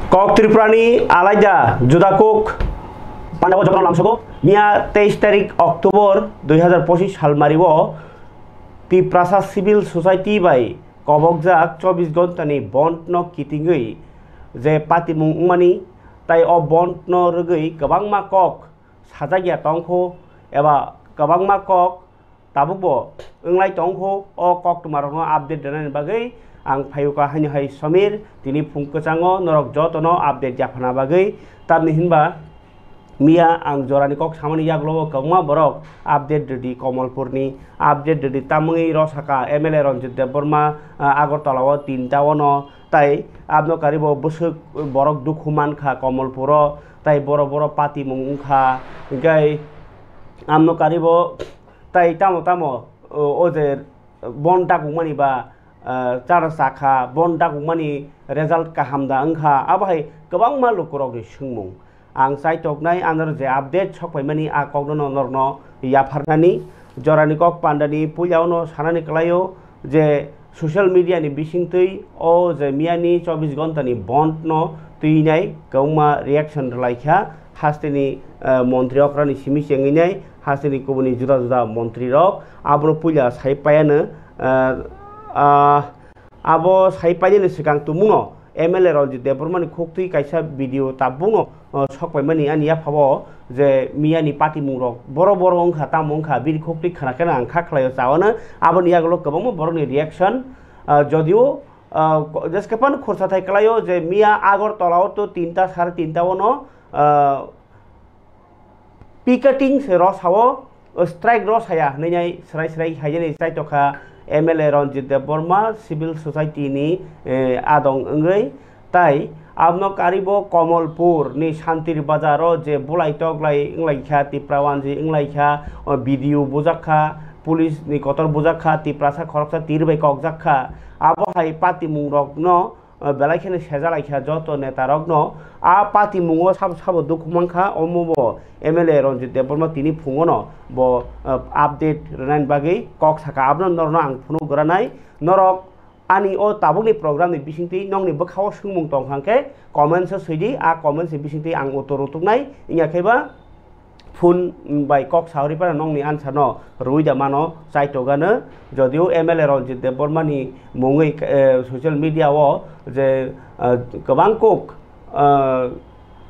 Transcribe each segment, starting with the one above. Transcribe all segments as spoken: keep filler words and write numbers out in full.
Kok Tripurani alaida juda kok pandao jotono lamsogo. Miya teis tarik October dui hazar pochis salmario Tiprasa Civil Society bai kobokjak chobbish ghontani bond no kitingwi je patimung wngmani, tai o bond no rwgwi kwbangma kok sajak ya tongkho eba kwbangma kok tabukbo wnglai tongkho. O koktwmarokno update rwnani bagwi ang phaiuka haino hai Somir, tini phung kwchango norok jotono update yaphana bagwi. Tamni hinba miya ang jorani kok samani yagulo kwbangma borok update rwdi, Komolpurni update rwdi, tamungwi rosaka M L A Ranjit Debbarma, ah, Agartala o tinta ono, tai abno karibo bwswk borok dukhu mankha Komolpuro, tai boro boro patimung wngkha, hingke amno karibo tai tamo tamo, o, o je bon dagukmani ba, ah, chara sakha, bon dagukmani result kaham da wngkha, abo hai kwbangma lukurokni swngmung. Ang chaitoknai anor je update sokpaimani a kokno norokno yapharnani. Jorani kok pandani puilao no sanani kwlaio je social media ni bisingtwi o je miyani chobbish ghonta ni bond no twinai kwbangma reaction rwlaikha hasteni, eh, montri okrani simi chengwinai hasteni kubuni juda juda montri rok abono puila sai paiano, eh, ah, abo sai painani swkang tumungno M L A Ranjit Debbarmani khuktwi kaisa video tabukno, uh, sokpaimani ani yaphao je miyani patimung rok boro boro wngkha, tamo wngkha, bini khuktwi khna khe ang kha khlaio chawano. Aboni yagulo kwbangma borokni reaction, uh, jodio, uh, ko-, jeske phano khursa thai kwlaio je miya Agartala o to tinta sare tinta ono, uh, picketing se rosao, o strike rosaya hinwi nai srai srai haijani chaitokha M L A Ranjit Debbarma civil society ni, eh, adong wngwi. Tai abno karibo Komolpur ni Santir Bazar o je bulai toklai wnglaikha, Tipra wanji wnglaikha, o video bujakha, police ni kotor bujakha, Tiprasa khoroksa tir bai kokjakkha. Abo hai patimung rokno, o, belai kheno sejalaikha joto netarokno. A patimungo sabo sabo dukhu mankha, omobo M L A Ranjit Debbarma tini phungono bo, o, update rwnani bagwi kok saka. Abono norokno ang phunuk granai. Norok ani o tabukni program ni bisingtwi nokni bwkhao swngmung tongkha hwnkhe comments o swidi, a comments ni bisingtwi ang uttor rwtuknai. Wngya khe ba phone bai kok saui phano nokni answer no rwui da mano chaitokgano. Jodio M L A Ranjit Debbarma ni mungwi, eh, social media o je, eh, kwbang kok, eh,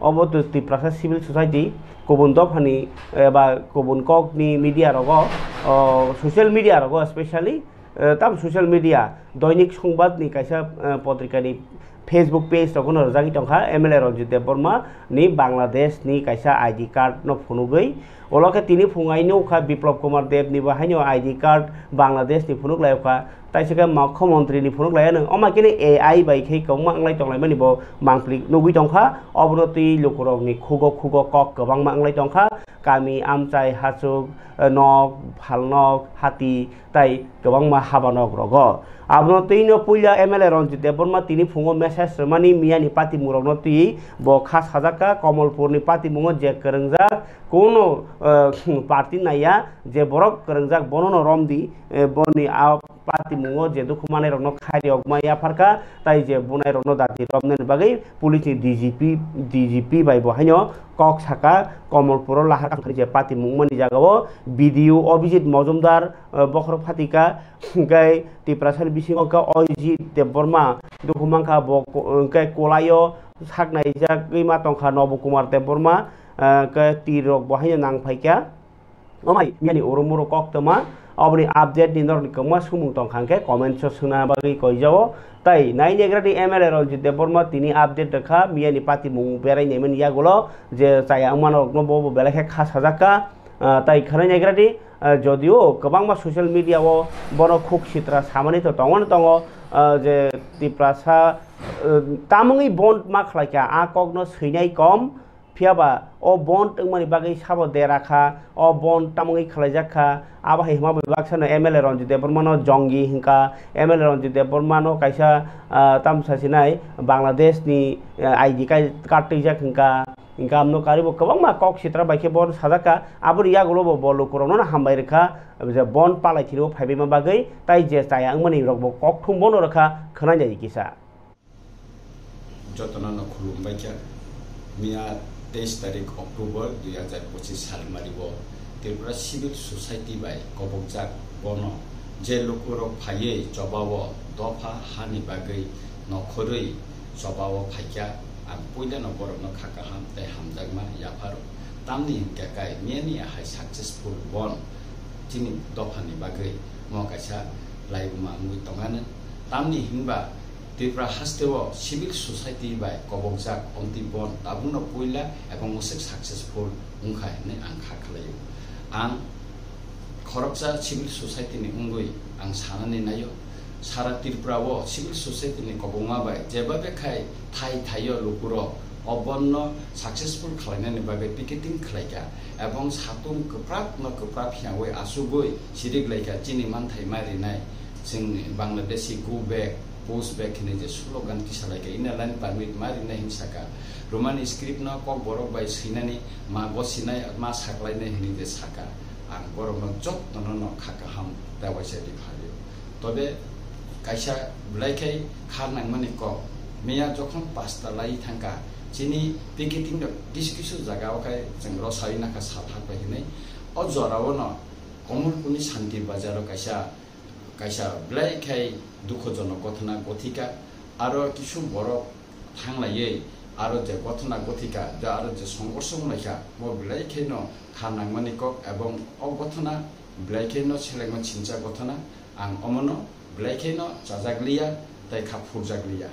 obo to Tiprasa Civil Society, kubun dophani eba kubun kokni media rogo, oh, social media rogo specially, eh, tam social media, Doinik Songbad ni kaisa, eh, potrika ni Facebook page rok no rwjagwi tongkha, M L A Ranjit Debbarma ni Bangladesh ni kaisa I D card no phunugwi. Ulo khe tini phung ai nukha Biplab Kumar Deb ni bo haino I D card Bangladesh ni phunuk lai kha, tai se khe mukhyamantri ni phunuk lai ano. Oma khe ni A I bai khe kwbangma wnglai tonglaimani bo mangpili nugwi tongkha. Obono twi lukurok ni khugo khugo kok kwbangma wnglai tongkha. Kami, amchai, hachuk, eh, nok, phalnok, hati, tai kwbangma habanok rogo. Abono twino puila M L A Ranjit Debbarma tini phungo message rwmani miyani patimung rokno twi bo kha sajak kha, Komolpurni patimungo je kwrwngjak kuno, eh, party naiya, je borok kwrwngjak bonono romdi, eh, boni a patimungo je dukhu manai rokno khairiyokma yapharkha, tai je bunai rokno dati romnani bagwi police ni D G P, D G P bai bo haino kok saka Komolpuro lahar kangthani je patimung mani jagao B D O Abhijit Mojumdar, eh, bokhorok phatika, hwnkhe Tiprasani bisingo khe Ajit Debbarma dukhu mankha, bo ko-, hwnkhe kolaio saknaijagwi ma tongkha Nobo Kumar Debbarma, eh, hwnkhe tir rok bo haino nang phaikha. Omai miyani oro moro koktwma, oboni update ni norokni kwbangma swngmung tongkha hwnkhe comments o swngna bagwi koijao. Tai nai negradi M L A Ranjit Debbarma tini update rwkha, miyani patimung berai naimani yagulo je chaya wngmano rokno bo bo belai khe kha sajak kha. Ah, tai khwnai negradi, ah, jodio kwbangma social media o bono khuk sitra samani to tongo no tongo, ah, je Tiprasa, ah, tamungwi bond ma khlaikha, a kokno swinai kom, Phiya ba o bond wngmani bagwi sabo dera kha, o bond tamungwi khlaijak kha, abo hai hwnma bai baksa no M L A Ranjit Debbarma no jongi hwnkha, M L A Ranjit Debbarma no kaisa, ah, tamsa sinai Bangladesh ni, ah, I D card twijak hwnkha, hwnkha amno karibo kwbangma kok sitra bai khe bo sajak kha, aboni yagulo bo bo lukurokno no hambai rwkha, je bond palai thwinwi phaibaima bagwi, tai je chaya wngmani rok bo kokthum bono rwkha khwnai nai kisa. Jotono no khulumbai kha. Miya teis tarik October dui hajar pochis salmari o Tripura Civil Society bai kobokjak bono je lukurok phaiwi chobao dopha hani bagwi nokhorwi chobao phaikha, ang puilano borokno kha kaham tei hamjakma yapharo. Tamni hinkhe kai miyani ahai successful bon chini dophani bagwi mo kaisa laibuma wngwi tongano. Tamni hinba Tripura hasteo civil society bai kobokjak omtwi bon tabukno puila ebong uswk successful wngkha hinwi ang kha khlaio. Ang khoroksa civil society ni wngwi ang sanani naio, sara Tripura o civil society ni kobokma bai jeba bekhai thai thaio lukurok o bonno successful khlainani bagwi picketing khlaikha ebong satung kwprak no kwprak hiyawi asugwi sirik laikha chini manthai ma rinai. Chwng Bangladeshi go back, push back hinwi je slogan tisalaikha, Inner Line Permit ma rinai hinwi saka, Roman script no Kokborok bai swinani ma gosinai ma saklainai hinwi je saka, ang borokno jotono no kha kaham tei waisa riphario. Tobe kaisa belai khai kha nangmani kok, miya jokhon pasta lai thangkha, chini picketing rok kisu kisu jaga o khai chwng rosai nakha sal hakbai hinwi. O jora o no Komolpurni Santir Bazar o kaisa kaisa belai khai dukhojonok gothona gothika, aro kisu borok thanglaiwi aro je gothona gothika, je aro je songkorso wnglaikha, bo belai khaino kha nangmani kok, ebong o gothona belai khaino selengma chincha gothona, ang omono belai khaino chajakliya tei kha phurjakliya.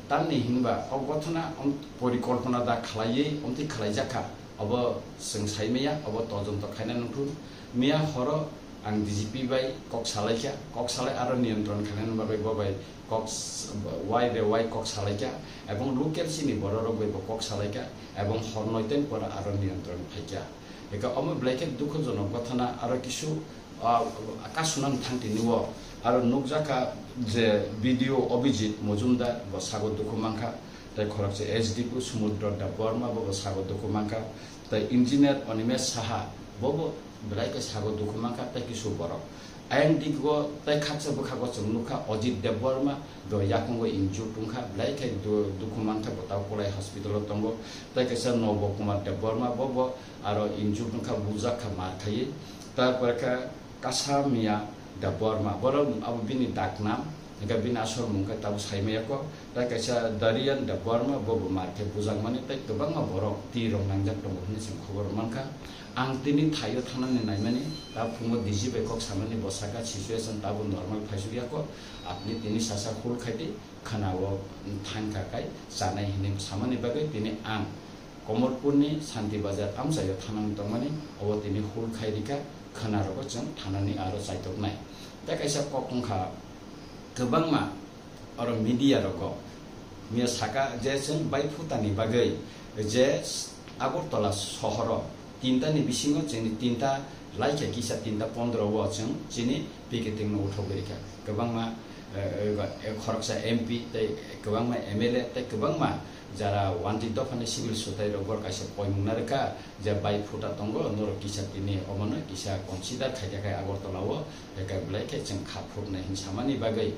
Tamni hinba o gothona om-, porikolpona da khlaiwi omtwi khlaijakha, obo chwng saimaya, obo todonto khaina nukthun. Miya horo ang D G P bai kok salaikha, kok salai aro niyantron khainani bagwi bo bai kok s-, wai be wai kok salaikha, ebong local chini bororok bai bo kok salaikha, ebong hor noiten pora aro niyantron phaikha. Eka omo belai khe dukhojonok gothona aro kisu, ah, kasunani thangtini o aro nukjakha je B D O Abhijit Mojumdar bo sago dukhu mankha, tei khoroksa S D P O Sumudro Debbarma bo bo sago dukhu mankha, tei engineer Animesh Saha bo bo belai khe sago dukhu mankha tei kisu borok. Ayang digo tei khaksa bwkhago chwng nukha Ajit Debbarma do yakungo injured wngkha, belai khe du-, dukhu mankha bo tabuk Kolai hospital o tongo, tei kaisa Nobo Kumar Debbarma bo bo aro injured wngkha, bujak kha mar khaiwi. Tarpore khe Kasa Miya Debbarma, borok abo bini daknam, hingkhe bini asol mung khe tabuk saimaya kho. Tei kaisa Darian Debbarma, bo bo mar khe bujakmani tei kwbangma borok twi rok nangjak tongo hwnwi chwng khobor mankha. Ang tini thaio thangnani naimani, ta phungo D G bai kok samani bo saka situation tabuk normal phaisukya kho, apni tini sasa hul khaidi khwnao thangkha khai chanai hwnwi samani bagwi tini ang Komolpurni Santi Bazar amchaio thanani tongmani, obo tini hul khai rikha, khwnarogo chwng thanani aro chaitoknai. Tei kaisa kok wngkha kwbangma oro media rogo miya saka je chwng bai phutani bagwi je Agartala sohoro tinta ni bisingo chini tinta laikha kisa tinta pondro o chwng chini picketing no uthogwi rikha. Kwbangma, eh, eh, khoroksa M P tei kwbangma M L A tei kwbangma jara wanti dophani civil sotai rok bor kaisa poimung narwkha je bai phuta tongo norok kisa tini omono kisa consider khaikha khai Agartala o, eka belai khe chwng kha phurknai hinwi samani bagwi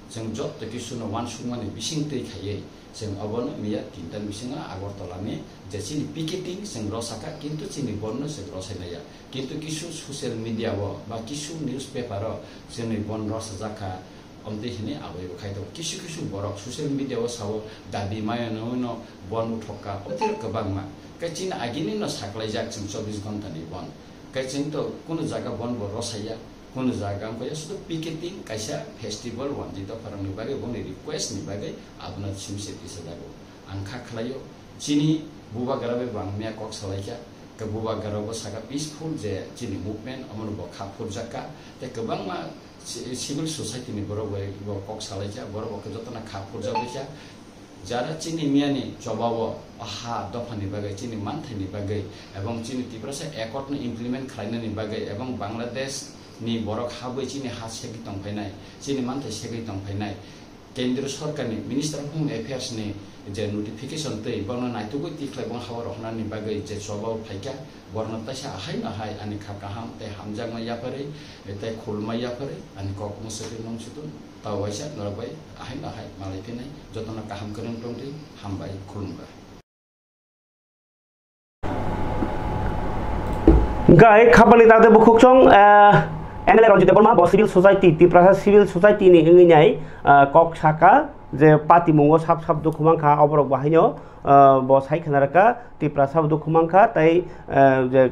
chwng joto kisuno uansukmani bising twi khaiwi chwng obono miya tinta ni bisingo Agartala ni je chini picketing chwng rosakha, kintu chini bonno chwng rosai maya. Kintu kisu social media o ba kisu newspaper o chini bon rosajak kha, omtwi hwnwi aboni bo khai tongo. Kisu kisu borok social media o sao dabi maya no no bon uthokka, omtwi kwbangma. Khe chini agini no saklaijak chwng chobbish ghonta ni bon. Khe chwng to kunu jaga bon bo rosaya, kunu jaga wngkha ya sudu picketing kaisa festival wanti dopharok ni bagwi boni request ni bagwi abono simse tisajago. Ang kha khlaio, chini bubagra bai bo ang miya kok salaikha, khe bubagra bo saka peaceful je chini movement, omono bo kha phurjakha, tei kwbangma ci-, civil society ni borok bai bo kok salaikha, borok bo khe jotono kha phurjagwi kha. Jara chini miyani chobao ha dophani bagwi, chini manthaini bagwi, ebong chini Tiprasa accord no implement khlainani bagwi, ebong Bangladesh ni borok habwi chini ha segwi tongphainai, chini manthai segwi tongphainai, Kendriya Sorkarni Minister of Home Affairs ni je notification twi bono naitugwi tikhlai bong hao rohornani bagwi je chobao phaikha, borno taisa ahai no hai ani kha kaham tei hamjakma yapharwi tei khulma yapharwi ani kok mwswkwi mung sutun. Tao waisa norok bai ahai no ahai malai phinai jotono kaham kwrwng tongtwi, hambai, khulumbai. Hingkha hai khapani tangde bukhuksong, ah, M L A Ranjit Debbarma bo civil society, Tiprasa civil society ni wngwi nai, ah, kok saka je patimungo sap sap dukhu mankha, oborok bo haino, ah, bo sai khna rwkha, Tiprasa bo dukhu mankha, tei, ah, je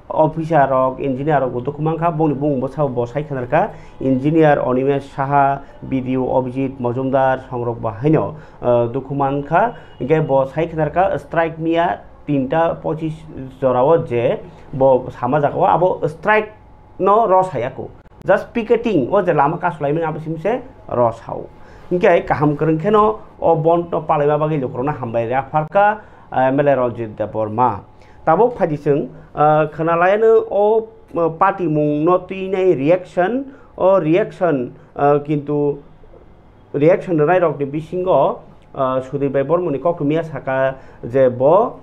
officer rok, engineer rok bo dukhu mankha, bongni bumung bwsao bo sai khna rwkha, engineer Animesh Saha, B D O Abhijit Majumdar, songrok bo haino, ah, dukhu mankha, hingkhe bo sai khna rwkha strike miya tinta pochis jorao je bo sama jagao abo strike no rw saya kho, just picketing o je lama kasulaimani abo simi se rw sao. Hingkhe kaham kwrwng kheno o bond no palaima bagwi lukurokno hambai rw pharkha, ah, M L A Ranjit Debbarma. Tabuk phaidi chwng, ah, khna laiano o, ah, patimung no twinai reaction, o reaction, ah, kintu reaction rwnairokni bisingo, ah, Sudip Rai Bormoni koktwmya saka je bo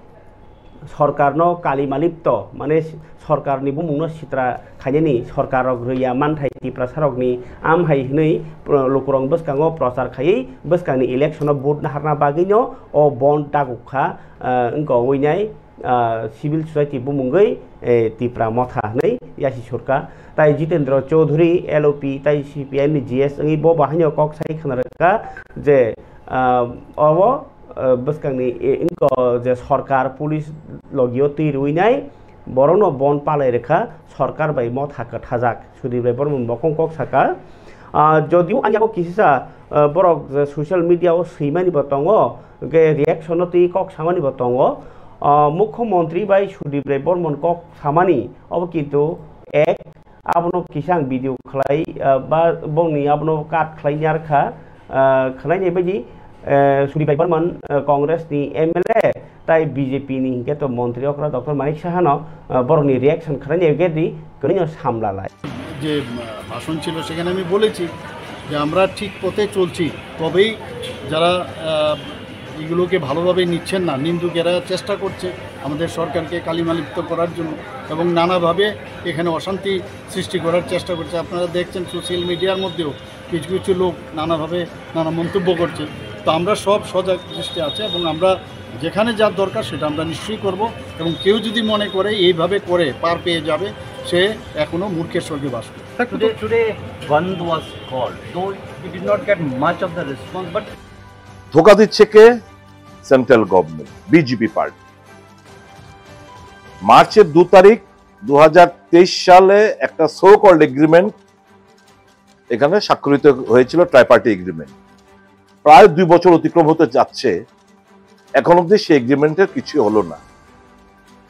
sorkarno kalimalipto, mane sorkarni bumungno sitra khainani, sorkarrok rwya manthai Tiprasarokni amhai hwnwi pro-, lukurok bwskango prochar khaiwi bwskangni electiono vote naharna bagwino o bond daguk kha, ah, wngkha winai, ah, civil society bumungwi, eh, Tipra Motha hwnwi yasi surkha. Tai Jitendra Chaudhary, L O P, tai C P I M ni G S wngwi bo bahaino kok sai khna rwkha je, ah, obo, ah, bwskangni, eh, wngkha je sorkar, police logio twi rwinai borokno bond palai rwkha, sorkar bai motha kwthajak. Sudip Rai Bormon bo kong kok saka. Ah, jodio ani abo kisisa, ah, borok je social media o swimani bo tongo, hwnkhe reaction no twi kok samani bo tongo. Ah, Mukho Montri bai Sudip Rai Bormon kok samani obo kintu ek, abono kisa ang video khlai, ah, ba bongni abono cut khlai nyar kha, ah, khwlainai baidi, eh, Sudip Rai Bormon, eh, Congress ni M L A, tai B J P ni hingke to montri okra Doctor Manik Saha no, ah, borok ni reaction khwlainai hingke di kwrwino samla lai. যে, আহ, ভাষণ ছিল, সেখানে আমি বলেছি যে আমরা ঠিক পথে চলছি, তবেই যারা, আহ, এগুলোকে ভালোভাবে নিচ্ছেন না, নিন্দুকেরা চেষ্টা করছে আমাদের সরকারকে কালিমালিপ্ত করার জন্য এবং নানাভাবে এখানে অশান্তি সৃষ্টি করার চেষ্টা করছে। আপনারা দেখছেন সোশ্যাল মিডিয়ার মধ্যেও কিছু কিছু লোক নানাভাবে নানা মন্তব্য করছে। তো আমরা সব সজাগ দৃষ্টি আছে এবং আমরা যেখানে যার দরকার সেটা আমরা নিশ্চয়ই করব এবং কেউ যদি মনে করে এইভাবে করে পার পেয়ে যাবে, সে এখনো মূর্খের স্বর্গে বাস করে। Sir, today, today bandh was called, though we did not get much of the response, but ধোকা দিচ্ছে কে? Central government, BJP party. মার্চের দু তারিখ, দু হাজার তেইশ সালে একটা সো কল্ড এগ্রিমেন্ট এখানে স্বাক্ষরিত হয়েছিল, ট্রাইপার্টি এগ্রিমেন্ট। প্রায় দুই বছর অতিক্রম হতে যাচ্ছে, এখন অবধি সেই এগ্রিমেন্টের কিছুই হলো না।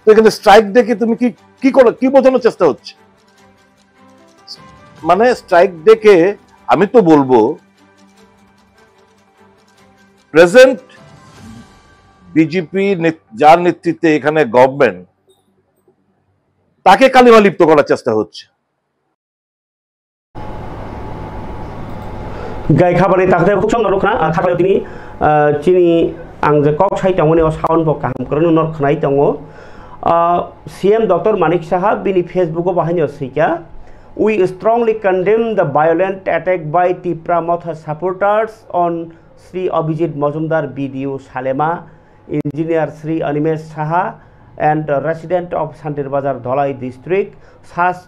তো এখানে স্ট্রাইক ডেকে তুমি কি, কি করো, কি বোঝানোর চেষ্টা হচ্ছে? মানে স্ট্রাইক ডেকে আমি তো বলবো, প্রেজেন্ট বিজেপি নেত-, যার নেতৃত্বে এখানে গভর্নমেন্ট, তাকে কালিমালিপ্ত করার চেষ্টা হচ্ছে। Gai khabani takhtai bukhuk song norok khna, ah, khaklai tini, ah, chini ang je kok sai tongmani o sound bo kaham kwrwngno nor khnai tongo. Ah, C M Doctor Manik Saha bini Facebook o bahaino swikha, "We strongly condemn the violent attack by Tipra Motha supporters on Sri Abhijit Majumdar, B D O Salema, Engineer Sri Animesh Saha, and resident of Santir Bazar, Dholai district. Such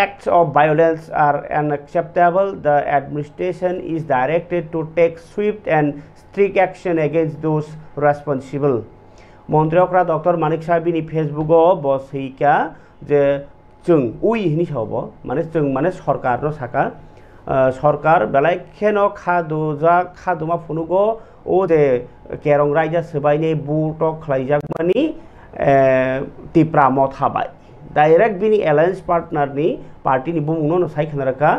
acts of violence are unacceptable. The administration is directed to take swift and strict action against those responsible." Montri okra Doctor Manik Saha bini Facebook o bo swikha je, chwng ui hini sa bo, mane chwng mane sorkar no saka, ah, sorkar belai kheno kha dujak, kha duma phunugo, o je kerong raida swbainai butok khlaijak mani, eh, Tipra Motha bai. Direct bini alliance partner ni party ni bumung no sai khna rwkha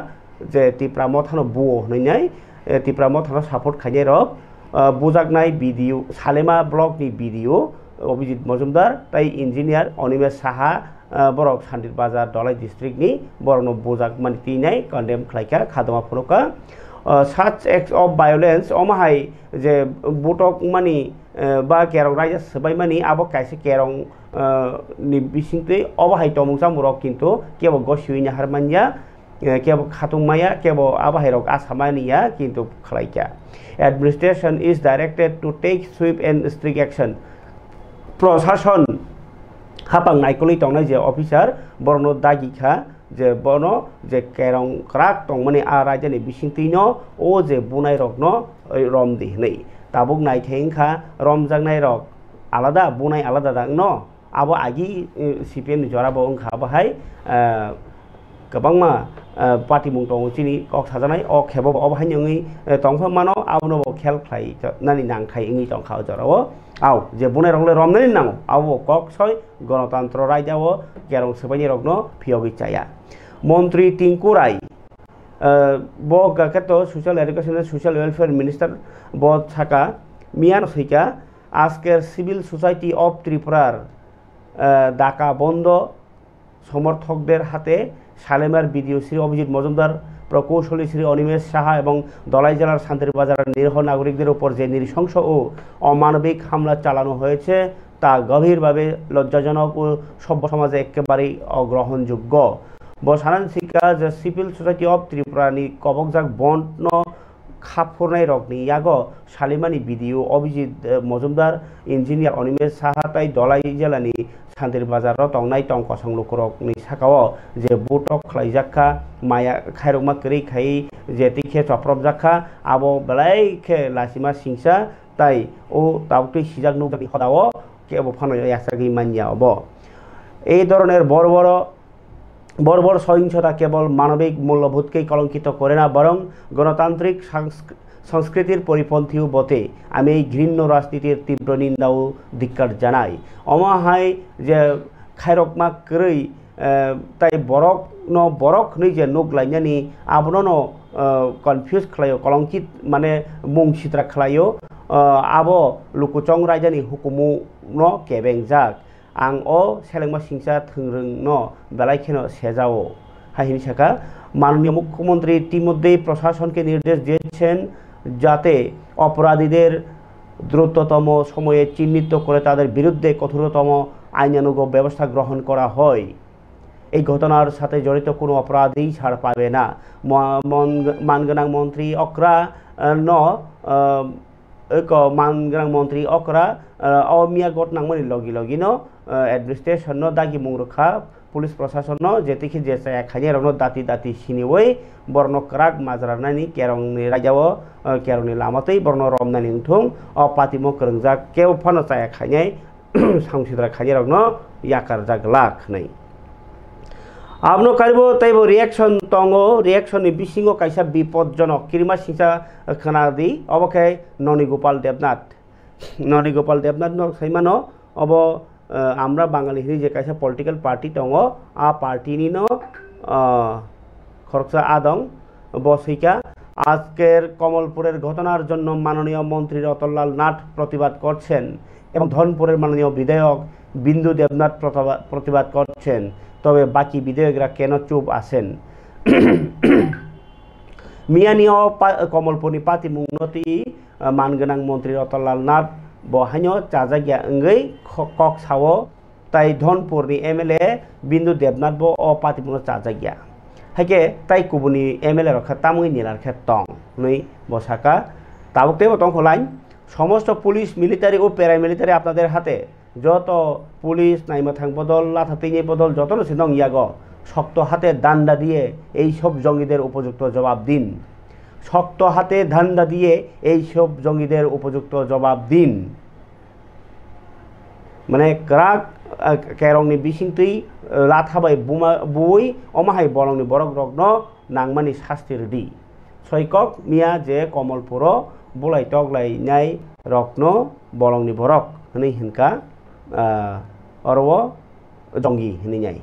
je Tipra Motha no buo hwnwi nai, eh, Tipra Motha no support khainai rok, ah, bujaknai B D O, Salema block ni B D O Abhijit Majumdar tai engineer Animesh Saha, ah, borok Santir Bazar Dholai district ni borokno bujak mani twi nai condemn khlaikha, khadoma phunukha. Ah, such acts of violence, omo hai je butok mani, eh, ba kerong raida swbai mani, abo kaisa kerong, ah, ni bisingtwi obo hai tongmung chamung rok kintu kebo gosiwi nahar manya. eh, kebo khatung maya, kebo abo hai rok asa mani ya, kintu khlai kha. Administration is directed to take swift and strict action. Prosason hapang naikolwi tongnai je officer, borokno dagi kha je bono je kerong kwrak tongmani a raida ni bisingtwi no o je bunai rokno, eh, rom di hwnwi. Tabuk naithai wngkha romjaknai rok alada, bunai alada da wngno. Abo agi, eh, C P M ni jora bo wngkha, abo hai, eh, kwbangma, eh, patimung tongo chini kok sajaknai, o khe bo obo hai wngwi, eh, tongkha mano, abono bo khel khlai nani nangthai wngwi tongkha o jora o. Au, je bunai rok le romnani nango, abo bo kok soi Ganatantro raida o kerong swbaini rokno phiyogwi chaya. Montri Tinku Rai, eh, bo hwnkha khe to Social Education and Social Welfare Minister bo saka, miyano swika, আজকের civil society of ত্রিপুরার, আহ, ডাকা বন্ধ সমর্থকদের হাতে শালিমার বিডিও শ্রী অভিজিৎ মজুমদার, প্রকৌশলী শ্রী অনিমেষ সাহা এবং দলাই জেলার শান্তির বাজারের নিরীহ নাগরিকদের উপর যে নৃশংস ও অমানবিক হামলা চালানো হয়েছে, তা গভীরভাবে লজ্জাজনক ও সভ্য সমাজে একেবারেই অগ্রহণযোগ্য। Bo sanani sika je Civil Society of Tripura ni kobokjak bond no khaphurnairokni yago salimani B D O Abhijit, eh, Mojumdar, Engineer Animesh Saha tai Dhalai jelani Santir Bazar o tongnai tong kosong lukurokni sakao je butok khlaijak kha, maya khairokma kwrwi khai je twi khe chopropjak kha, abo belai khe lachima singsa tai o tabuk twi sijak nukjakni hodao kebo phano yachagwi manya obo. এই ধরনের বড় বড় বর্বর সহিংসতা কেবল মানবিক মূল্যবোধকেই কলঙ্কিত করে না, বরং গণতান্ত্রিক সংস্ক-, সংস্কৃতির পরিপন্থীও বটে। আমি এই ঘৃণ্য রাজনীতির তীব্র নিন্দা ও ধিক্কার জানাই। Omo hai je khairokma kwrwi, eh, tai borok no borok hwnwi je nuk lainani abono no, eh, confuse khlaio, kolongkit mane mung sitra khlaio, eh, abo lukuchong raidani hukumu no kebengjak. Ang o selengma singcha thwngrwngno belai kheno sejao, hai hwnwi sakha. মাননীয় মুখ্যমন্ত্রী ইতিমধ্যেই প্রশাসনকে নির্দেশ দিয়েছেন যাতে অপরাধীদের দ্রুততম সময়ে চিহ্নিত করে তাদের বিরুদ্ধে কঠোরতম আইনানুগ ব্যবস্থা গ্রহণ করা হয়। এই ঘটনার সাথে জড়িত কোনো অপরাধী ছাড় পাবে না। ম-, মন-, মানগোনাং মন্ত্রী অকরা, আহ, ন, আহ, Eko man gwnang montri okra, eh, o miya got nangmani logi logi no, eh, administration no dagi mung rwkha, police prosason no je twi khe je chaya khainai rok no dati dati siniwi borok no kwrak majra nani kerong ni raida o, eh, kerong ni lama twi borok no romnani wngthung, o patimo kwrwngjak kebo phano chaya khainai samsidra khainai rok no yakar jak glak hwnwi. Abono karibo teibo reaction tongo, reaction ni bisingo kaisa bipodjonok kirima singsa khna di, obo khe Noni Gopal Debnath. Noni Gopal Debnath no sai mano, obo, eh, Amra Bangali hwnwi je kaisa political party tongo, a party ni no, eh, khoroksa adong, bo swika, আজকের কমলপুরের ঘটনার জন্য মাননীয় মন্ত্রী রতনলাল নাথ প্রতিবাদ করছেন এবং ধনপুরের মাননীয় বিধায়ক বিন্দু দেবনাথ প্রতবা-, প্রতিবাদ করছেন, তবে বাকি বিধায়করা কেন চুপ আছেন? Miyani o pa-, Komolpurni patimung no twi, ah, man gwnang montri Ratanlal Nath bo haino chajakya wngwi kho-, kok sao, tai Dhonpurni M L A Bindu Debnath bo o patimung no chajakya. Haikhe tai kubuni M L A rok khe tamwi nilar khe tong hwnwi bo saka. Tabuk teibo tongkho line, সমস্ত police, military ও প্যারামিলিটারি আপনাদের হাতে। যত পুলিশ, নাইমাথাং বদল, লাঠা টেনে বদল, যত রয়েছে নং ইয়াগো, শক্ত হাতে ডান্ডা দিয়ে এই সব জঙ্গিদের উপযুক্ত জবাব দিন। শক্ত হাতে ডান্ডা দিয়ে এই সব জঙ্গিদের উপযুক্ত জবাব দিন। Mane kwrak, ah, kerongni bisingtwi, ah, latha bai buma, buwi omo hai bolongni borok rokno nangmani sasti rwdi. Soikok miya je Komolpuro bulai toklainai rokno bolongni borok hwnwi hwnkha, ah, oro o jonggi hwnwi nai.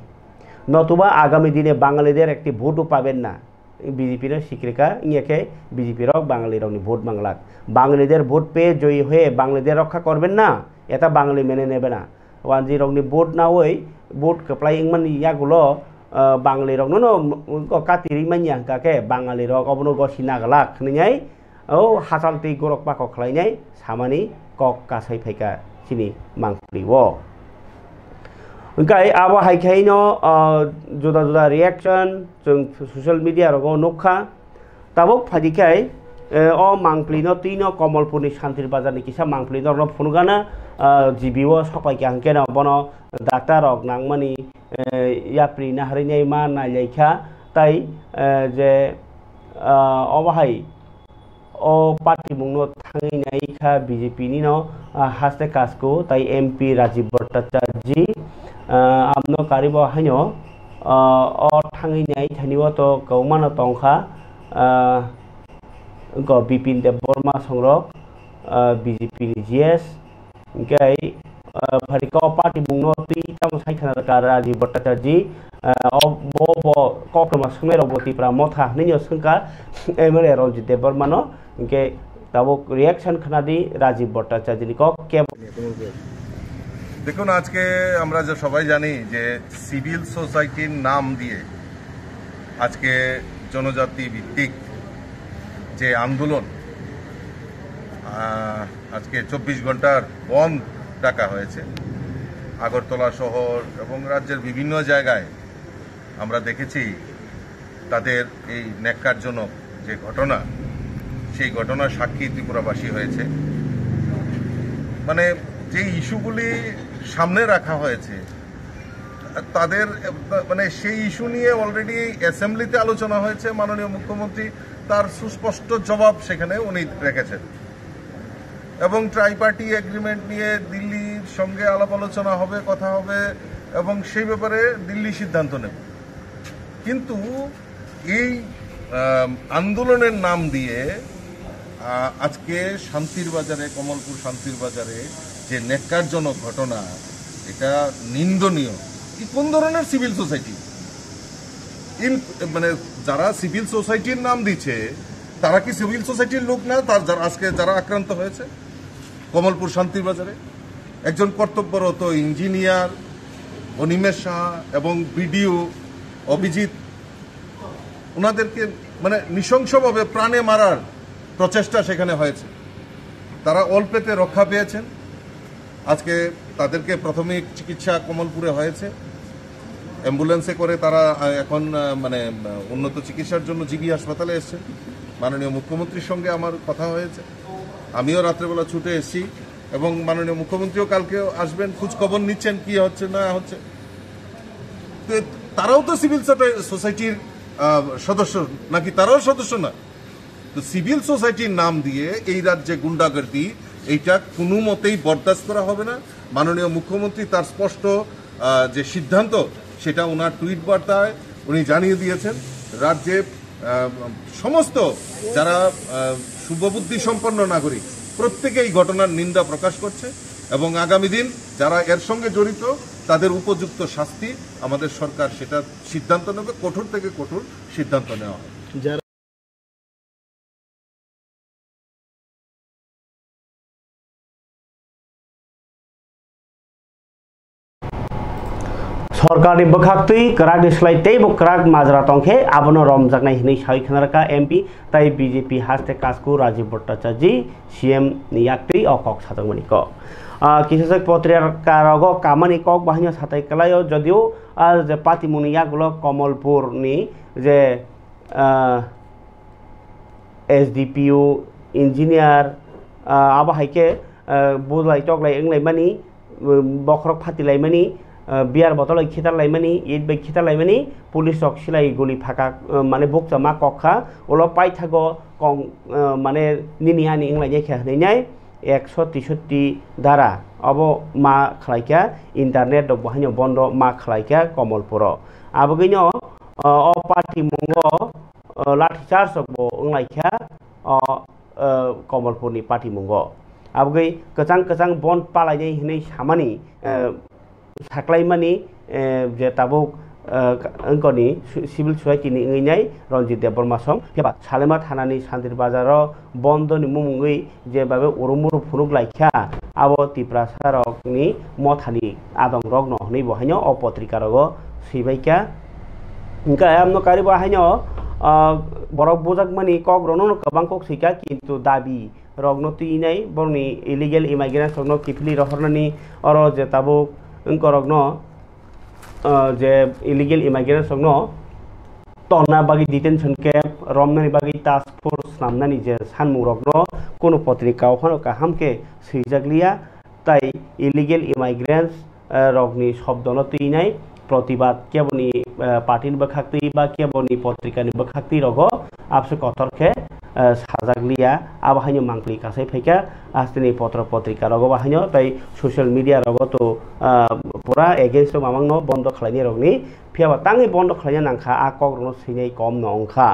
নতুবা আগামী দিনে বাঙালিদের একটি ভোটও পাবেন না। B J P no sikrika, wngya khe B J P rok Bangali rokni vote manglak. বাঙালিদের ভোট পেয়ে জয়ী হয়ে বাঙালিদের রক্ষা করবেন না, এটা বাঙালি মেনে নেবে না। Wanji rokni vote nawi, vote kwplai wngmani yagulo, ah, Bangali rokno no, mm, kati ri manya hwnkha khe Bangali rok obono gosi naglak hwnwi, o hachal twi gorok pako khlainai samani kok kasai phaikha chini mangpili o. Hwnkhe abo hai khe no, ah, juda juda reaction chwng social media rogo nukha. Tabuk phaidi khai, eh, o mangpli no twi no Komolpurni Shantir Bazar ni kisa mangpli norok no phunukgana, ah, G B o sokpai kha hwnkhe no bono doctor rok nangmani, eh, yapri naharwi nai ma nailaikha. Tai, eh, je, ah, obo hai o party mungno thangwi nai kha B J P ni no, ah, haste kasku tai M P Rajiv Bhattacharya ji, ah, amno karibo haino, ah, o thangwi nai thani o to kwbangma no tongkha, ah, go Bipin Debbarma songrok, ah, B J P ni G S, Hingke, ah, pharika o party mungno twi tamo sai khna rwkha Rajiv Bhattacharya ji, ah, o bo, bo kokrwma swngnairok bo Tipra Motha hinwi swngkha M L A Ranjit Debbarma no, hingke tabuk reaction khna di Rajiv Bhattacharya ni kok kebo. দেখুন, আজকে আমরা যে সবাই জানি যে সিভিল সোসাইটির নাম দিয়ে আজকে জনজাতি ভিত্তিক যে আন্দোলন, আহ, আজকে চব্বিশ ঘন্টার বন্ধ ডাকা হয়েছে। আগরতলা শহর এবং রাজ্যের বিভিন্ন জায়গায় আমরা দেখেছি তাদের এই ন্যাক্কারজনক যে ঘটনা, সেই ঘটনার সাক্ষী ত্রিপুরাবাসী হয়েছে। মানে, যে ইস্যুগুলি সামনে রাখা হয়েছে, তাদের, মানে, সেই ইস্যু নিয়ে অলরেডি অ্যাসেম্বলিতে আলোচনা হয়েছে। মাননীয় মুখ্যমন্ত্রী তার সুস্পষ্ট জবাব সেখানে উনি রেখেছেন। এবং ট্রাইপার্টি এগ্রিমেন্ট নিয়ে দিল্লির সঙ্গে আলাপ আলোচনা হবে, কথা হবে এবং সেই ব্যাপারে দিল্লি সিদ্ধান্ত নেবে। কিন্তু এই, আম, আন্দোলনের নাম দিয়ে, আ, আজকে শান্তির বাজারে, কমলপুর শান্তির বাজারে যে ন্যাক্কারজনক ঘটনা, এটা নিন্দনীয়। কি, কোন ধরনের সিভিল সোসাইটি? ইন, মানে, যারা সিভিল সোসাইটির নাম দিচ্ছে, তারা কি সিভিল সোসাইটির লোক না? তার যারা, আজকে যারা আক্রান্ত হয়েছে কমলপুর শান্তির বাজারে, একজন কর্তব্যরত ইঞ্জিনিয়ার অনিমেষ সাহা এবং বিডিও অভিজিৎ, ওনাদেরকে, মানে, নৃশংসভাবে প্রাণে মারার প্রচেষ্টা সেখানে হয়েছে। তারা অল্পেতে রক্ষা পেয়েছেন। আজকে তাদেরকে প্রাথমিক চিকিৎসা কমলপুরে হয়েছে, অ্যাম্বুলেন্সে করে তারা, আহ, এখন, আহ, মানে, আহ, উন্নত চিকিৎসার জন্য জিবি হাসপাতালে এসছেন। মাননীয় মুখ্যমন্ত্রীর সঙ্গে আমার কথা হয়েছে, আমিও রাত্রেবেলা ছুটে এসেছি এবং মাননীয় মুখ্যমন্ত্রীও কালকে আসবেন, খোঁজ খবর নিচ্ছেন কি হচ্ছে না হচ্ছে। তো তারাও তো সিভিল সোসাই-, সোসাইটির, আহ, সদস্য, নাকি তারাও সদস্য না? তো সিভিল সোসাইটির নাম দিয়ে এই রাজ্যে গুন্ডাগার্দি, এইটা কোনো মতেই বরদাস্ত করা হবে না। মাননীয় মুখ্যমন্ত্রী তার স্পষ্ট, আহ, যে সিদ্ধান্ত, সেটা ওনার টুইট বার্তায় উনি জানিয়ে দিয়েছেন। রাজ্যে, আহ, সমস্ত যারা, আহ, শুভবুদ্ধি সম্পন্ন নাগরিক, প্রত্যেকে এই ঘটনার নিন্দা প্রকাশ করছে এবং আগামী দিন যারা এর সঙ্গে জড়িত, তাদের উপযুক্ত শাস্তি আমাদের সরকার সেটা সিদ্ধান্ত নেবে, কঠোর থেকে কঠোর সিদ্ধান্ত নেওয়া হবে। যারা Sorkarni bwkhaktwi kwrakni slai teibo kwrak majra tongkhe abono romjaknai hwnwi sawi khwnarwkha M P tai B J P haste kasku Rajiv Bhattacharya ji C M ni yaktwi o kok sajakmani kok. Ah, kisajak potrikarogo kamani kok bahaino satai kwlaio, jodio ah, je patimungni yagulo Komolpurni je ah, S D P O, engineer, ah, abo hai khe, ah, bulai toklai wnglaimani, um, bokhorok phatilaimani, ah, beer bottle bai khitarlaimani, it bai khitarlaimani, police rok silai guli phaka, ah, mane bukcha ma kok kha, ulo paithago kong, ah, mane nini ani wnglainai khe hwnwi. Ekso teishotti dara obo ma khlaikha, internet rok bo haino bondo ma khlaikha Komolpuro. Abogwino, o, o party mungo, o, lathi charge rok bo wnglaikha, o, o, Komolpurni party mungo. Abogwi kwchang kwchang bond palainai hinwi samani, eh, saklaimani, eh, je tabuk, eh, wngkoni su-, civil society ni wngwi nai Ranjit Debbarma song. Phiya ba Salema thanani Santir Bazar o bondo ni mung wngwi je babe urumuru phunuk laikha, abo Tiprasa rok ni mothani adong rok no hwnwi bo haino o potrika rogo swibaikha. Hwnkhe amno karibo haino, ah, borok bujakmani kok rokno kwbang kok swikha, kintu dabi rokno twinai, borokni illegal immigrants rokno kiphilwi rohornani oro je tabuk wngkorokno ah, je illegal immigrants rokno tonna bagwi detention camp romnani bagwi task force snamnani je sanmung rokno kunu potrika o phano kaham khe swijak liya, tai illegal immigrants, eh, rokni shobdono twinai protibad keboni, eh, party ni bwkhak twi ba keboni potrika ni bwkhak twi rogo abse kotor khe, eh, sajak liya, abo haino mangpli kasai phaikha hasteni potro potrika rogo ba haino tai social media rogo to, ah, pura against o mamangno bondo khlainai rokni, phiya ba tangwi bondo khlaina nangkha, a kok rokno swinai kom no wngkha.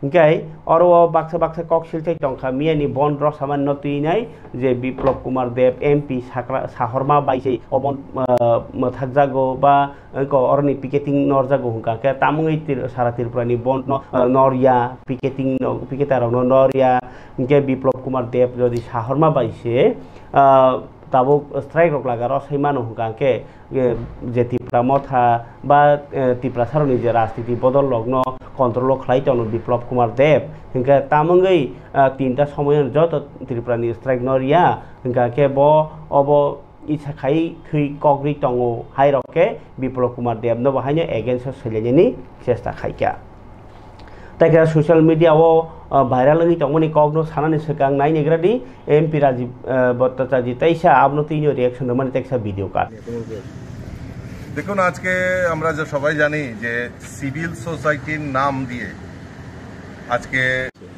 Hinkhe oro o baksa baksa kok silchai tongkha, miyani bond rok samani no twinai je Biplop Kumar Deb M P sakra-, sahorma bai se o bond, ah, mwthakjago ba wngkha oroni picketing norjago hwnkha khe tamungwi Tri-, sara Tripura ni bond no, ah, norya, picketing no, picketer rok no norya, hinkhe Biplop Kumar Deb jodi sahorma bai se, ah, tabuk strike rok laga rw sai mano hwnkha khe, eh, je Tipra Motha ba, eh, Tiprasarokni je rajniti bodol rokno control o khlai tongo Biplop Kumar Deb, hinkhe tamungwi, ah, tinta somoyoni joto Tripura ni strike no riya, hinkha khe bo obo isa khai thwi kok ri tongo hai rok khe Biplop Kumar Deb no bo haino against o swilainani chesta khaikha. Tei khe social media o, ah, viral wngwi tongmani kokno sanani swkang nai nigra di M P Rajiv, ah, Bhattacharya teisa abono twino reaction rwmani teksa video card. দেখুন, আজকে আমরা যে সবাই জানি যে সিভিল সোসাইটির নাম দিয়ে আজকে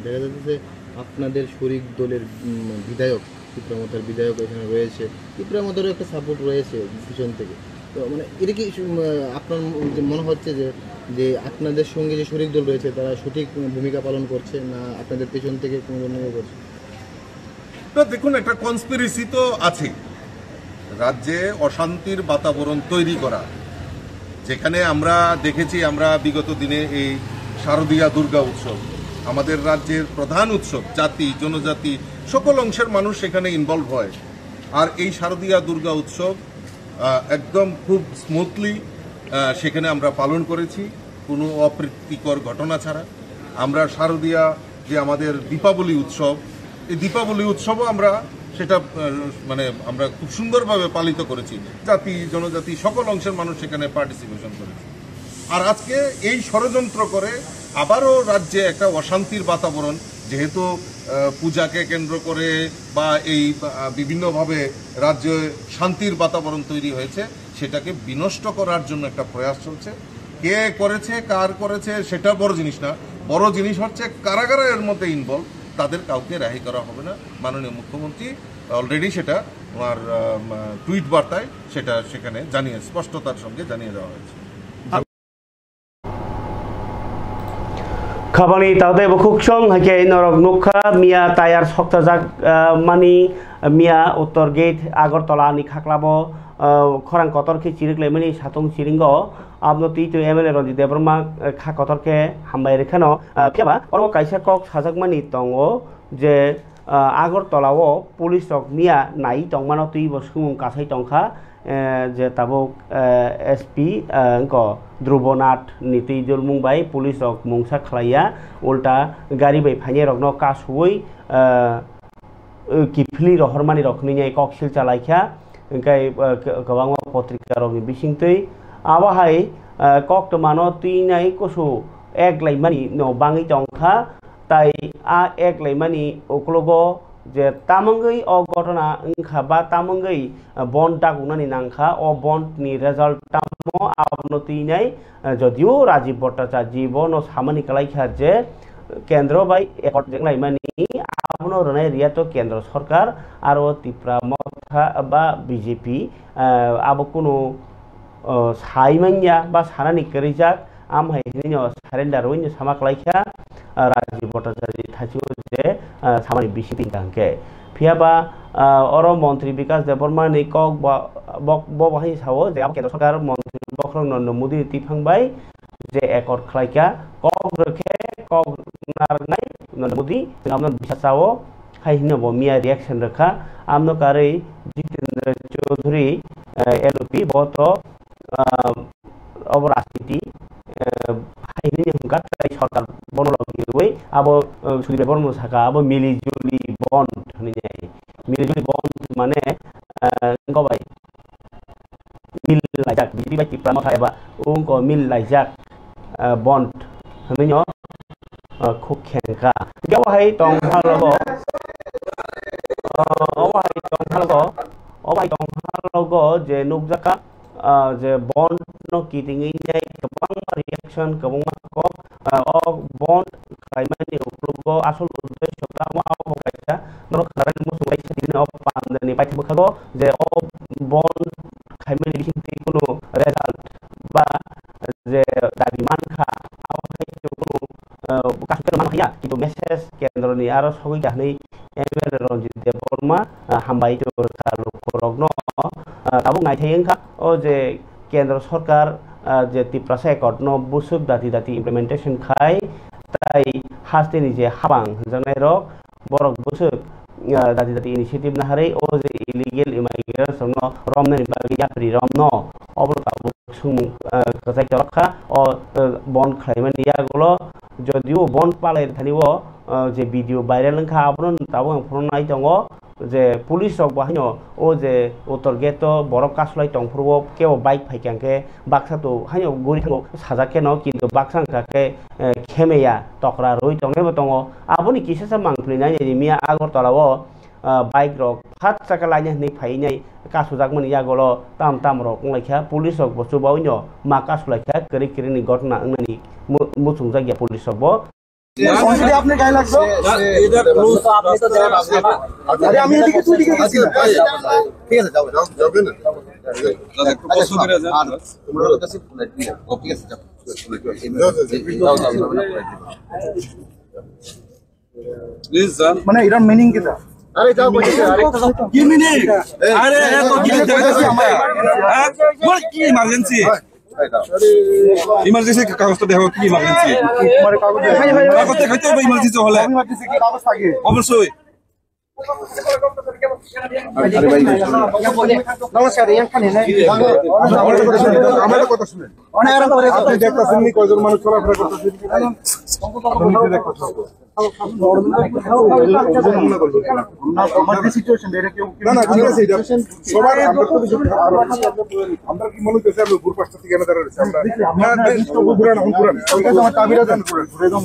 দেখা যাচ্ছে যে আপনাদের শরিক দলের, উম, বিধায়ক, ত্রিপুরা মথার বিধায়ক এখানে রয়েছে, ত্রিপুরা মথারও একটা সাপোর্ট রয়েছে পিছন থেকে। তো মানে এটা কি সু-, উম, আপনার ম-, যে মনে হচ্ছে যে, যে আপনাদের সঙ্গে যে শরিক দল রয়েছে তারা সঠিক, উম, ভূমিকা পালন করছে না আপনাদের পেছন থেকে কোনো ধরনের ইয়ে করছে? না, দেখুন, একটা কনস্পিরেসি তো আছে, রাজ্যে অশান্তির বাতাবরণ তৈরি করা। যেখানে আমরা দেখেছি, আমরা বিগত দিনে এই শারদীয়া দুর্গা উৎসব, আমাদের রাজ্যের প্রধান উৎসব, জাতি, জনজাতি, সকল অংশের মানুষ সেখানে ইনভলভ হয়। আর এই শারদীয়া দুর্গা উৎসব, আহ, একদম খুব স্মুথলি, আহ, সেখানে আমরা পালন করেছি, কোনো অপ্রীতিকর ঘটনা ছাড়া। আমরা শারদীয়া যে আমাদের দীপাবলি উৎসব, এই দীপাবলি উৎসবও আমরা সেটা, আহ, মানে আমরা খুব সুন্দরভাবে পালিত করেছি। জাতি, জনজাতি, সকল অংশের মানুষ সেখানে পার্টিসিপেশন করেছে। আর আজকে এই ষড়যন্ত্র করে আবারও রাজ্যে একটা অশান্তির বাতাবরণ, যেহেতু, আহ, পূজাকে কেন্দ্র করে বা এই, আহ, বিভিন্নভাবে রাজ্যে শান্তির বাতাবরণ তৈরি হয়েছে, সেটাকে বিনষ্ট করার জন্য একটা প্রয়াস চলছে। কে করেছে, কার করেছে, সেটা বড় জিনিস না। বড় জিনিস হচ্ছে কারা কারা এর মধ্যে ইনভলভ, তাদের কাউকে রেহাই করা হবে না। মাননীয় মুখ্যমন্ত্রী অলরেডি সেটা ওনার, আহ, টুইট বার্তায় সেটা সেখানে জানিয়ে, স্পষ্টতার সঙ্গে জানিয়ে দেওয়া হয়েছে। Khabangni takhtai bukhuk song hai khe norok nukha, miya tayar sokchajak, ah, mani, miya Uttor Gate Agartala ni khaklabo, ah, khorang kotor khe chirik laimani satung chiringo. Abno twi twi M L A Ranjit Debbarma, ah, kha kotor khe hambai rwkhano. Ah, phiyaba oro kaisa kok sajakmani tongo je, ah, Agartala o police rok miya nai tongmano twibo swngmung kasai tongkha, eh, je tabuk, eh, S P, eh, wngkha Dhrubo Nath ni twi dulmung bai police rok mungsa khlaiya, ulta gari bai phainai rokno kasuwi, eh, kiphilwi rohormani rok hwnwi kok sil chalaikha, hwnkhe, eh, kwbangma potrika rokni bisingtwi abo hai, eh, koktwmano twinai kusu ek laimani no bangwi tongkha. Tai a ek laimani uklogo je tamungwi o gotona wngkha ba tamungwi, ah, bond dagunani nangkha, o bond ni result tamo abono twinai, ah, jodio Rajiv Bhattacharya bono samani kwlaikha je kendro bai accord jenglaimani abono rwnai riya to kendro sorkar aro Tipra Motha ba B J P, ah, abo kunu, ah, sai manya ba sanani kwrwijak. Am hai hwnwi no surrender wngwi no sama khlai kha, ah, Rajiv Bhattacharya thaichungo je, ah, samani bising tingkha hwnkhe. Phiya ba, ah, oro Montri Bikash Debbarma ni kok ba, bo, bo bahai sao je abo Kendra Sarkar Montri bokhorok Narendra Modi ni twiphang bai je accord khlai kha, kok rwkhe kok narwknai Narendra Modi, chwng abono bisa sao, hai hwnwi bo miya reaction rwkha. Amno karwi Jitendra Chaudhary, eh, L O P, bo to, ah, obo rajniti, eh, hai hwnwi hwnkha, tei sorkar bono logiwi abo, eh, Sudip Debbarma saka abo mili juli bond hwnwi nai. Mili juli bond mane, eh, wngkha bai mil laijak, B J P bai Tipra Motha eba wngko mil laijak, ah, bond hwnwi no, ah, khuk khenkha. Hwnkhe obo hai tong halogo, ah, obo hai tong halogo, obo hai tong halogo je nukjakha, ah, je bond no kitingwi nai kwbangma reaction, kwbangma kok, ah, o bond khlaimani uklogo asol uddesho tamo abo kaisa norok khnarani muchung kaisa tini o pandani paithak bwkhago je o bond khaimani bisingtwi kunu result ba je dabi mankha, abo hai kunu, ah, kasu khe man haya, kintu message kendroni aro sogwi kha hwnwi M L A Ranjit Debbarma, ah, hambai twi rwkha lukurokno, ah, tabuk naithai wngkha o je Kendra Sorkar, ah, je Tiprasa Accord no bwswk dati dati implementation khai, tai hasteni je habang hwnjaknairok borok bwswk, ah, dati dati initiative naharwi o je illegal immigrants rokno romnani bagwi yapri romno obono tabuk swngmung, ah, kwchai torok kha. O, ah, bond khlaimani yagulo jodio bond palai thani o, ah, je video viral wngkha abono tabuk ang phunuknai tongo. Je police rok bo haino o je uttor gate o borok kasulai tongphuru o kebo bike phaikha hwnkhe baksa to haino guri thango sajak kheno, kintu baksa wngkha khe, eh, khemeya tokra rwi tongnai bo tongo. Aboni kisa sa mangpili nai nai miya Agartala o, ah, bike rok phat chakhe laina hinwi phai nai kasujakmani yagulo tam tam rok wnglaikha, police rok bo chubaui no ma kasulaikha, kwrwi kwrwi ni gotna wngnani mu-, muchungjak ya police rok bo. कौन सी आपने गाय लग गया? इधर क्लोज। अरे हम ये दिखे, तू दिखे किसी ने? ঠিক আছে, যাও, যাও, যাও, যাও। আচ্ছা, প্রশ্ন করে যান। আর তোমরা কাছে ঠিক আছে, যাও। যাও, যাও, যাও। প্লিজ যান। মানে এটার মিনিং কিতা? আরে যাও, বলছি, আরে। কি মিনিং? আরে এত কি দেখতেছি আমরা? হ্যাঁ? বল কি ইমার্জেন্সি? ইমার্জেন্সি কাগজটা দেখো, কি ইমার্জেন্সি? মানে কাগজ কাগজ দেখাইতে হবে ইমার্জেন্সি হলে। ইমার্জেন্সি কি কাগজ থাকে? অবশ্যই। আরে ভাই, নমস্কার, ইয়ার খানে নাই। আমার কথা শুনেন, আমার কথা শুনেন। আপনি দেখতেছেন নি কয়জন মানুষ চলাফেরা করতেছে? আপনি নিজে দেখতেছেন। আমার যে সিচুয়েশন, এটা কেউ না, না, ঠিক আছে, এটা সবার আমরা তো কিছু, আমরা কি মনে হচ্ছে আমরা ভোর পাঁচটা থেকে এনে দাঁড়া রয়েছে? আমরা, না, না, ঘুরে না, ঘুরে না। আমার চাবিটা দেন, ঘুরে, ঘুরে দাও।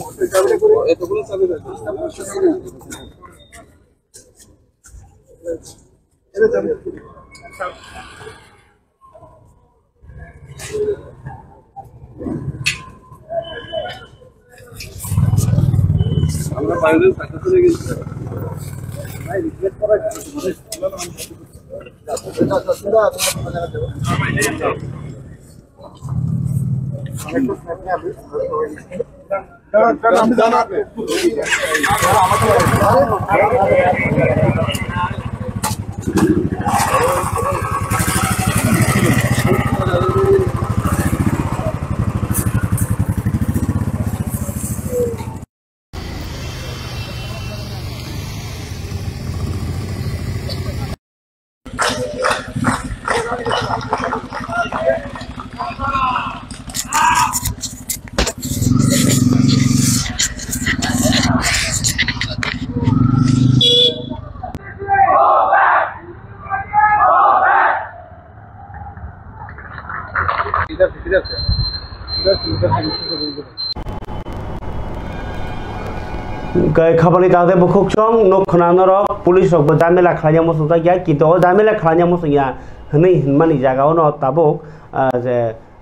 Hwnkhe khabani tangde bukhuk chwng nuk khna norok police rok bo jamila khlaina muchungjak ya, kintu o jamila khlaina muchung ya hwnwi hwnmani jaga o no tabuk, ah, je,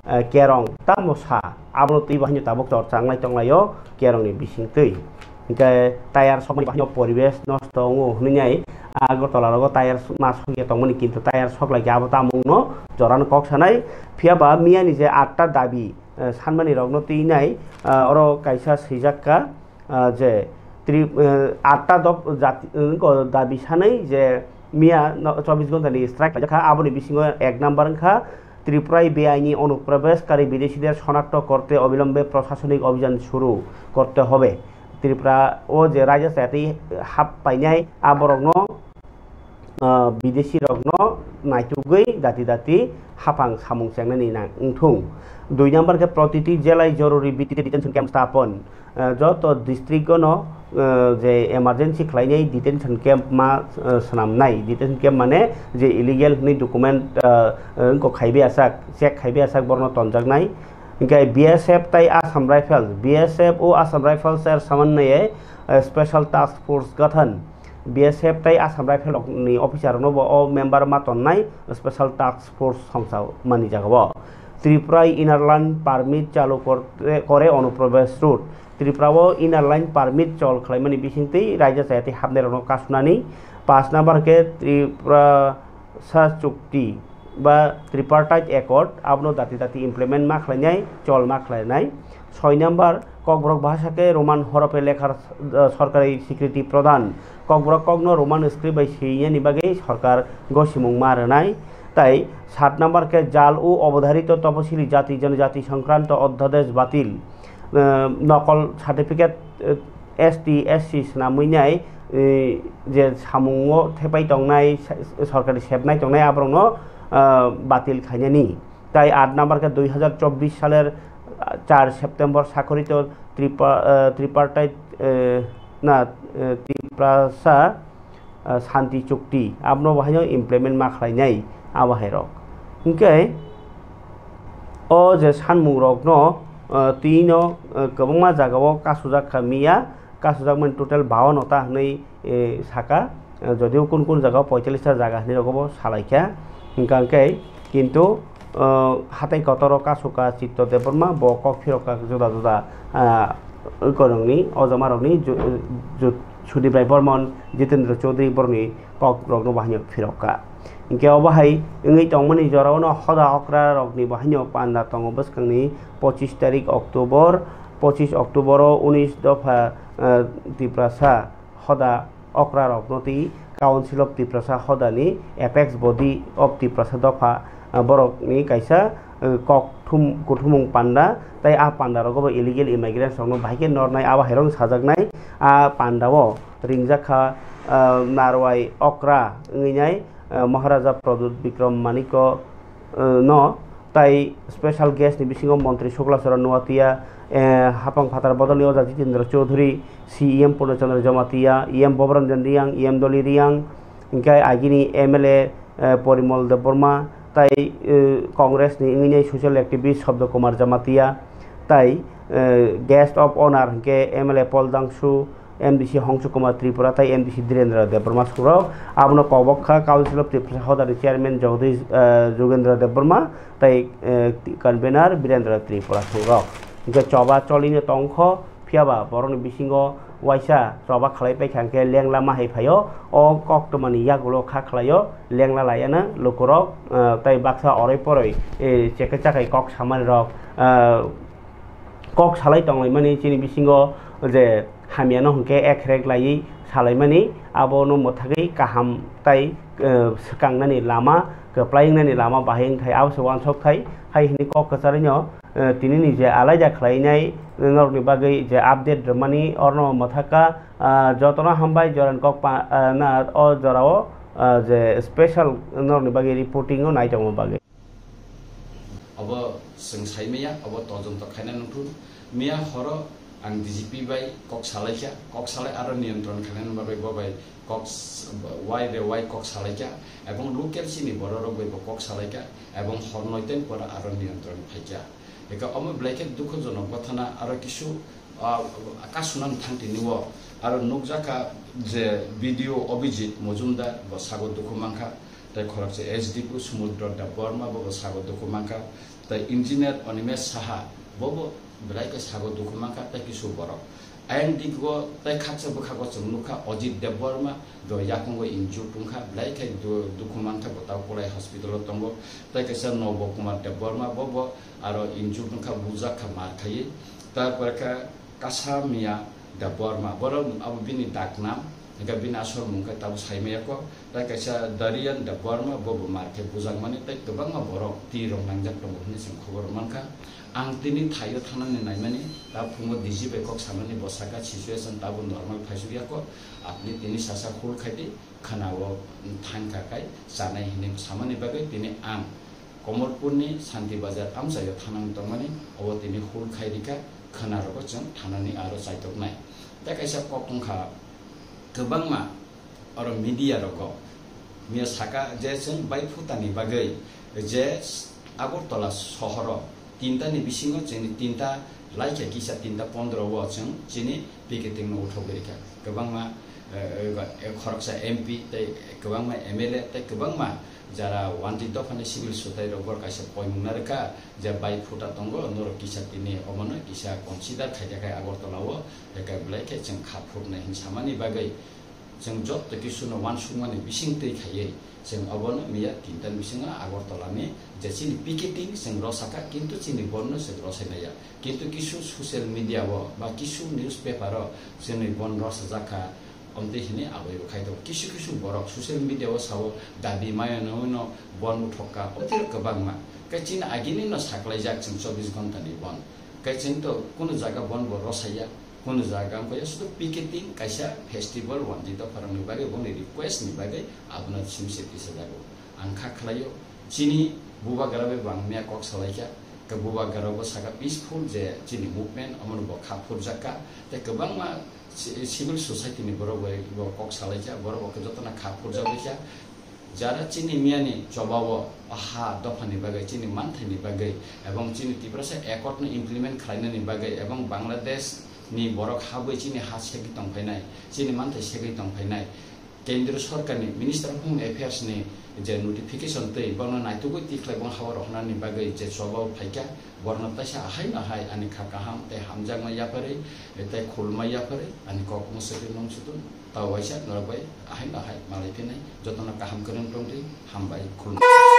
ah, kerong tamo sa abono twi bo haino tabuk chorcha wngnai tonglaio kerong ni bising twi. Hwnkhe tayar sokmani bo haino poribesh nosto wngo hwnwi nai Agartala rogo tayar ma sokya tongmani, kintu tayar soklaikha abo tamo wngno jorano kok sanai. Phiya ba miyani je atta dabi, eh, sanmani rokno twi nai, ah, oro kaisa swijak kha, ah, je tri-, eh, atta dop jati, eh, ko dabi sanai je miya no chobbish ghonta ni strike khlaijak kha, aboni bisingo ek number wngkha Tripura beaini অনুপ্রবেশকারী বিদেশিদের শনাক্ত করতে অবিলম্বে প্রশাসনিক অভিযান শুরু করতে হবে। Tripura o je raijasayatwi hap painai aborokno ah, bidesi rokno naitugwi dati dati haphang samung chengnani nang wngthung. Dui number khe protiti jelai jorori biditi detention camp sthapon. Ah, joto district o no uh, je emergency khlainai detention camp ma, uh, swnamnai. Detention camp mane je illegal hwnwi document, uh, uh, wngkok khaibai asak, check khaibai asak borno tonjaknai. Hinkhe B S F tai Assam Rifles, B S F o Assam Rifles er samannaye, uh, special task force gathon. B S F tai Assam Rifle rokni officer rokno bo o member ma tonnai special task force songsa mani jagao. Tripura Inner Line Permit chalu korte, kore Anupravesh Road. Tripura o Inner Line Permit chol khlaimani bisingtwi raida chaya tei hapnai rokno kasunani. Paanch number khe Tripura sa chukti ba tripartite accord abono dati dati implement ma khlainai, chol ma khlainai. Soi number, Kokborok bhasha khe Roman horope lekha, uh, sorkari swikriti pradhan. Kokborok kokno Roman script bai swiyani bagwi sorkar gosimung ma rwnai. Tai sat number khe jal o obodharito toposili jati jonojati songkranto odhyadesh batil. Uh, nokol certificate, uh, S T, S C swnamwi nai, eh, je samungo thepai tongnai, sa-, sorkari sepnai tongnai, aborokno, ah, batil khainani. Tai aat number khe dui hazar chobbish saler, ah, char September sakhorito tripa-, ah, tripartite, eh, na, eh, Tiprasa, ah, Santi Chukti, abono bo haino implement ma khlainai, abo hai rok. Hinkhe o je sanmung rokno, ah, twi no, ah, kwbangma jagao kasujak kha miya, kasujakmani total bawan ta hwnwi, eh, saka, eh, jodio kun kun jagao poitallis ta jaga hwnwi rogo bo salaikha, hwnkha hwnkhe kintu, eh, hatai kotoro kasuka Chitto Debbarma bo kok phirokha juda juda, ah, korongni ojomarokni ju-, ju-, Sudip Rai Bormon, Jitendra Chaudhary borokni kokrokno bo haino phirokha. Hinkhe obo hai wngwi tongmani jorao no hoda okra rokni bo haino panda tongo bwskangni pochis tarik October, pochis October o unis dopha, eh, Tiprasa hoda okra rokno tei Council of Tiprasa hoda ni apex body of Tiprasa dopha, eh, borok ni kaisa, eh, kok thum-, kuthumung panda tei a panda rogo bo illegal immigrants rokno bahai khe nornai abo hai rok sajaknai. A panda o ringjak kha, eh, Narwai okra wngwi nai, eh, Maharaja Pradyut Bikram Manikya, eh, no, tai special guest ni bisingo Montri Sukla Charan Noatia, eh, Hapang Phatar Bodol ni Oja Jitendra Chaudhary, C E M Purna Chandra Jamatia, E M Bob Ranjan Reang, E M Dolly Reang, hinkhe agini M L A, eh, Porimol Debbarma, tai, eh, Congress ni wngwi nai social activist Sabda Kumar Jamatia, tai, eh, guest of honor hinkhe M L A Paul Dangsu, M D C Hongsuk Kumar Tripura tai M D C Dhirendra Debbarma songrok. Abono kobok kha Council of Tiprasa hoda ni chairman Jagadish, eh, Jugendra Debbarma tai, eh, convener Birendra Tripura songrok. Hinkhe choba cholino tongkho, phiyaba borokni bisingo waisa choba khlai paikha hinkhe lengla ma hai phaio. O koktwmani yagulo kha khlaio, lengla laiana lukurok, eh, tai baksa oroi poroi, eh, chekhe chakhai kok samani rok, eh, kok salai tonglaimani chini bisingo je hamyano hwnkhe ekrek laiwi salaimani, abono mwthagwi kaham tai, eh, swkangnani lama, kwplai wngnani lama bahai wngthai, abo se uansuk thai. Hai hwnwi kok kwcharwino, eh, tinini je alaida khlainai norokni bagwi je update rwmani orno mwthakha, ah, jotono hambai joran kok pa, ah, na o jorao, ah, je special norokni bagwi reporting o naitongma bagwi. Obo chwng sai maya, obo todonto khaina nungkhu. Miya horo ang D G P bai kok salaikha, kok salai aro niyantron khainani bagwi bo bai kok s-, wai re wai kok salaikha, ebong local chini bororok bai bo kok salaikha, ebong hor noitani pore aro niyantron phaikha. Eka omo belai khe dukhojonok gothana aro kisu, ah, kasunani thang tini o aro nukjakha je B D O Abhijit Mojumdar bo sago dukhu mankha. Tei khoroksa S D P Sumudro Debbarma bo bo sago dukhu mankha. Tei Engineer Animesh Saha bo bo belai khe sago dukhu mankha tei kisu borok. Ayang digo tei khaksa bwkhago chwng nukha Ajit Debbarma bo yakungo injuk wngkha, belai khe du-, dukhu mankha bo tei Kolai hospital o tongo. Tei kaisa Nobo Kumar Debbarma bo bo aro injuk wngkha, bujak kha mar khaiwi. Tarpore khe Kasa Miya Debbarma, borok abo bini daknam, hingke bini asol mung khe tabuk sai maya kho. Tei kaisa Darian Debbarma, bo bo mar khe bujakmani tei kwbangma borok twi rok nangjak tongo hwnwi chwng khobor mankha. Ang tini thaio thanani naimani, ta phungo D G bai kok samani bo saka situation tabuk normal phaisuk ya kho. Apni tini sasa hul khai di, khana o thangkha khai chanai hwnwi samani bagwi tini ang Komorpurni Santi Bazar amchaio thanani tongmani, obo tini hul khai rikha, khwnarogo chwng thanani aro chaitoknai. Tei kaisa kok wngkha kwbangma oro media rogo miya saka je chwng bai phutani bagwi je Agartala sohoro tinta ni bisingo chini tinta laikha kisa tinta pondro o chwng chini picketing no uthogwi rikha. Kwbangma, eh, eh, khoroksa M P tei kwbangma M L A tei kwbangma jara wanjwi dophani civil sotai rok bor kaisa poimung narwkha je bai phuta tongo norok kisa tini omono kisa consider khaikha khai Agartala o, ekai belai khe chwng kha phurnai hin samani bagwi chwng joto kisuno wansukmani bising twi khaiwi chwng obono miya tinta ni bisingo Agartala ni je chini picketing chwng rosaka kintu chini borno chwng rosai maya. Kintu kisu social media o ba kisu newspaper o chini bon rosajak kha, omtwi hini aboi bo khai tongo. Kisu kisu borok social media o sao dabi maya no no bon uthok kha, omtwi kwbangma. Kai chini agini no saklaijak chwng chobbish ghonta ni bon. Kai chwng to kunu jaga bon bo rosaya, kunu jaga wngkha ya sudu picketing kaisa festival wanjwi dopharok ni bagwi boni request ni bagwi abono simse tisa jago. Ang kha khlaio, chini bubagra bai bo ang miya kok salaikha, ke bubagra bo saka peaceful je chini movement, omono bo kha phurjak kha, tei kwbangma ci-, civil society ni borok bai bo kok salaikha, borok bo khe jotono kha phurjak baikha. Jara chini miya ni choba o ha dopha ni bagwi, chini manthai ni bagwi, ebong chini Tiprasa accord no implement khlainani bagwi, ebong Bangladesh ni borok ha bai chini ha segwi tongphainai, chini manthai segwi tongphainai, Kendriya Sorkar ni Minister of Home Affairs ni je notification twi bono naitugwi tikhlai bong hao rohornani bagwi je choba o phaikha, borno taisa ahai no hai ani kha kaham tei hamjakma yapharwi tei khulma yapharwi ani kok mwswkwi nung sutun. Tao waisa norok bai ahai no hai malai phinai jotono kaham kwrwng tongdi, hambai khulumkha.